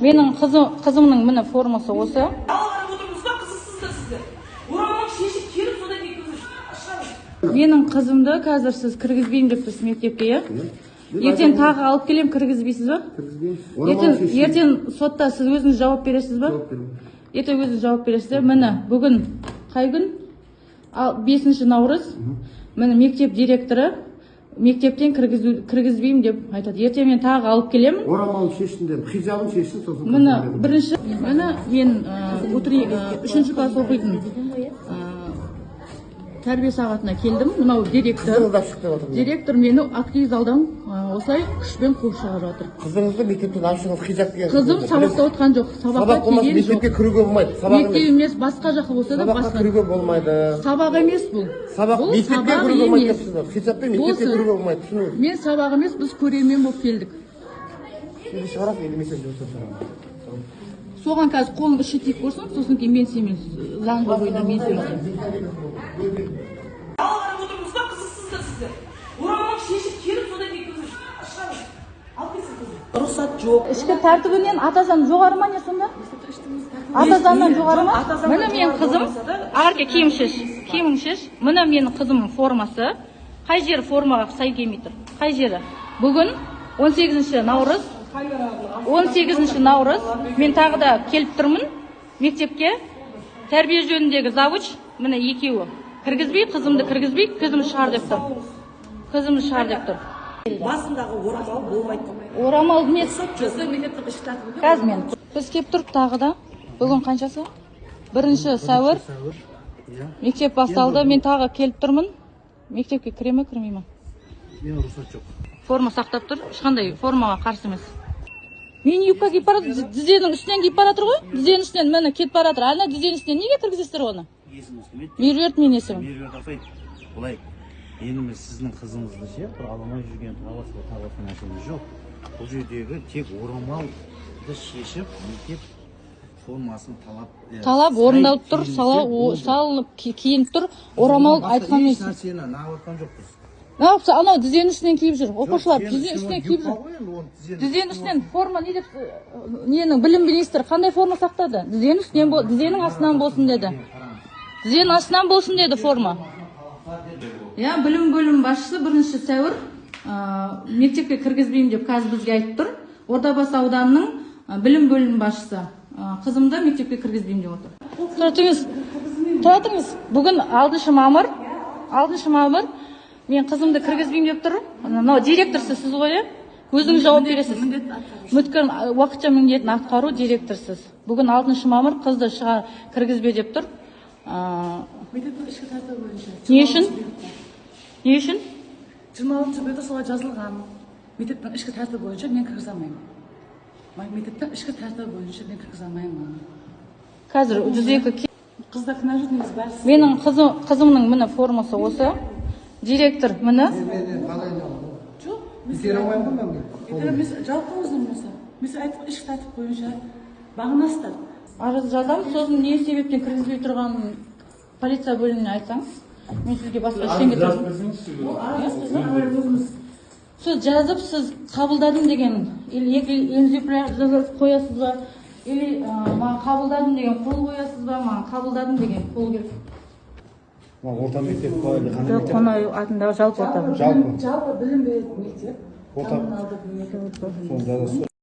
Менің қызымның, міне, формасы осы. Ал қарап отырмыз ба, қызықсыздар сіздер. Орамалын шешіп келіп, содан кейін кіргізіп шығамыз. Менің қызымды қазір сіз кіргізбеймін деп тұрсыз мектепке, иә? Ертең тағы алып келемін, кіргізбейсіз ба? Кіргізбейміз. Ертең сотта сіз өзіңіз жауап бересіз ба? Жауап беремін. Ертең өзіңіз жауап бересіз, иә? Міне, бүгін қай күн? Ал 5 наурыз. Міне, мектеп директоры мектептен кіргізбеймін деп айтады. Ертең мен тағы алып келемін. Орамалын шешсін дедім, хижабын шешсін, сосын Міне, кіргіземін дедім. бірінші, міне, мен үшінші класс оқитын тәрбие сағатына келдім. Мынау директор. Қызыңызды алып шық деп жатырмын. Директор мені актив залдан осылай күшпен қуып шығарып жатыр. Қызыңызды мектептен алып шығыңыз, хижаб киген. Қызым сабақта отқан жоқ, сабақта Сабақ болмаса, келген мектепке жоқ. кіруге болмайды. Сабақ Мектеп емес. емес, басқа жаққа болса да, Сабаққа басқа. кіруге болмайды. Сабақ емес бұл. Сабақ, Бұл мектепке сабақ кіруге болмайды емес. деп сіздер. Хижабпен мектепке Болсын. кіруге болмайды. Түсініңіз. Мен сабақ емес, біз көрермен болып келдік. Или шығарасың, или мен сені жұмыстан шығарамын. Соған қазір қолың іші тиіп көрсін, сосын кейін мен сенімен заңды бойында мен сөйлесемін. Ал қарап отырмыз ба, қызықсыздар сіздер. Орамалын шешіп келіп, содан кейін кіргізіп шығамыз. Алып кетсін қызын. Рұқсат жоқ. Ішкі тәртібінен ата заң жоғары ма, не сонда? Ата заңнан жоғары ма? Ата заңнан Міне, менің жоғары қызым, болмаса да. Арке, киім шеш, киімің шеш. Міне, менің қызымның формасы. Қай жері формаға сай келмей тұр? Қай жері? Бүгін 18 наурыз. 18 наурыз. Мен тағы да келіп тұрмын мектепке. Тәрбие жөніндегі завуч, міне, екеуі. Кіргізбей, қызымды кіргізбей, қызымды шығар деп тұр. Қызымды шығар деп тұр. Басындағы орамал болмайды. Орамал емес. Біздің мектептің ішкі тәртібінде Қазір мен. Біз келіп тұрып тағы да. Бүгін қаншасы? 1 сәуір. Мектеп басталды. Мен тағы келіп тұрмын. Мектепке кіре ме, кірмей ме? Мен рұқсат жоқ. Форма сақтап тұр. Ешқандай формаға қарсы емес. Мен юбка киіп бара, тізенің үстінен киіп бара жатыр ғой. Тізенің үстінен, міне, кетіп бара жатыр. Ана тізенің үстінен неге кіргізесіздер оны? Есіміңіз кім еді? Меруерт менің есімім. Меруерт апай, былай, енді сіздің қызыңызды ше, бір ала алмай жүрген, тағы басқа, тағы басқа нәрсеміз жоқ. Бұл жердегі тек орамалды шешіп, мектеп формасын талап Талап сай орындалып тұр, киінсе сала болды. салынып киініп тұр. Орамал Басқа айтқан еш емес. нәрсені нағып жатқан жоқпыз. Неғып анау тізенің үстінен киіп жүр? Оқушылар Жоқ, тізенің үстінен киіп жүр. юбка ғой енді, оны тізенің Тізенің үстінен форма не деп, ненің білім министрі қандай форма сақтады? Тізенің үстінен, тізенің астынан болсын деді. Тізенің астынан болсын деді форма. Иә, білім бөлімі басшысы 1 сәуір мектепке кіргізбеймін деп қазір бізге айтып тұр. Ордабасы ауданының білім бөлімі басшысы қызымды мектепке кіргізбеймін деп отыр. Тұра тұрыңыз. Тұра тұрыңыз. Бүгін 6 мамыр. 6 мамыр. Мен қызымды кіргізбеймін деп тұр. Мынау директорсыз сіз ғой, иә? Өзіңіз жауап бересіз. Мүткір уақытша міндетін атқару директорсыз. Бүгін 6 мамыр, қызды шығар, кіргізбе деп тұр. Мектептің ішкі тәртібі бойынша. Не үшін? Не үшін? 26-бетте солай жазылған. Мектептің ішкі тәртібі бойынша мен кіргізе алмаймын. Мектептің ішкі тәртібі бойынша мен кіргізе алмаймын. Қазір 102 Қызда кінә жоқ негізі, бәрі. Менің қызымның, міне, формасы осы. Директор, міне. Жоқ. Итере алмаймын ғой мен. Итере емес, жалпы өзім болса. Мен сіз айттым, ішкі тәртіп бойынша бағынасыздар. Арыз жазамын, сосын не себептен кіргізбей тұрғанын полиция бөліміне айтсаңыз, мен сізге басқа ештеңе. Ол арыз біз өзіміз. Сіз жазып, сіз қабылдадым деген или екі экземпляр жазып қоясыз ба, или маған қабылдадым деген қол қоясыз ба? Маған қабылдадым деген қол керек. Орта мектеп па или қандай Жоқ, мектеп? Қонаев атындағы жалпы орта. Жалпы. Жалпы білім беретін мектеп. Орта. Коммуналдық мемлекеттік. Соны жазасыз.